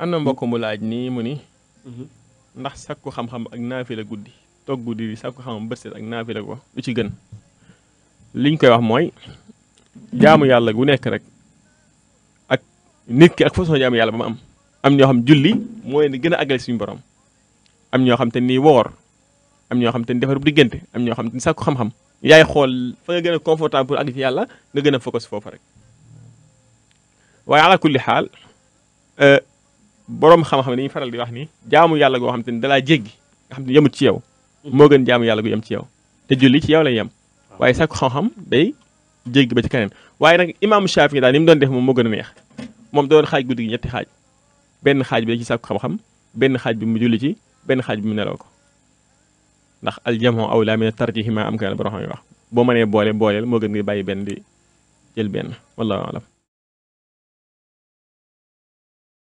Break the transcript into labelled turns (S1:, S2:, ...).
S1: am na mbokk mu laaj nii mu ni ndax sakku xam-xam ak naafila guddi toog guddi di sakku xam-xam bët set ak naafila ko lu ci gën liñ koy wax mooy jaamu yàlla gu nekk rek ak nit ki ak façon jaamu yàlla ba mu am ñoo xam julli mooy ni gën a àggale suñu borom am ñoo xam te ni woor am ñoo xam te ni defar bu diggante am ñoo xam te ni sakku xam-xam yaay xool fa nga gën a confortable pour àgg ci yàlla nga gën a focus foofu rek waaye ala kulli xaal borom xam-xam dañuy faral di wax ni jaamu yàlla goo xam te ni dalaa jéggi nga xam te ni yemut ci yow moo gën jaamu yàlla gu yem ci yow te julli ci yow lay yem waaye sakku xam-xam day jéggi ba ci keneen waaye nag imaamu Shaafi daal ni mu doon def moom moo gën a neex moom doon xaaj guddi gi ñetti xaaj benn xaaj bi da ci sakku xam-xam benn xaaj bi mu julli ci benn xaaj bi mu nelaw ko ndax aljamu awlaa mina tarjihi ma am ka borom xam yi wax boo mënee booleel moo gën nga bàyyi benn di jël benn wallahu alam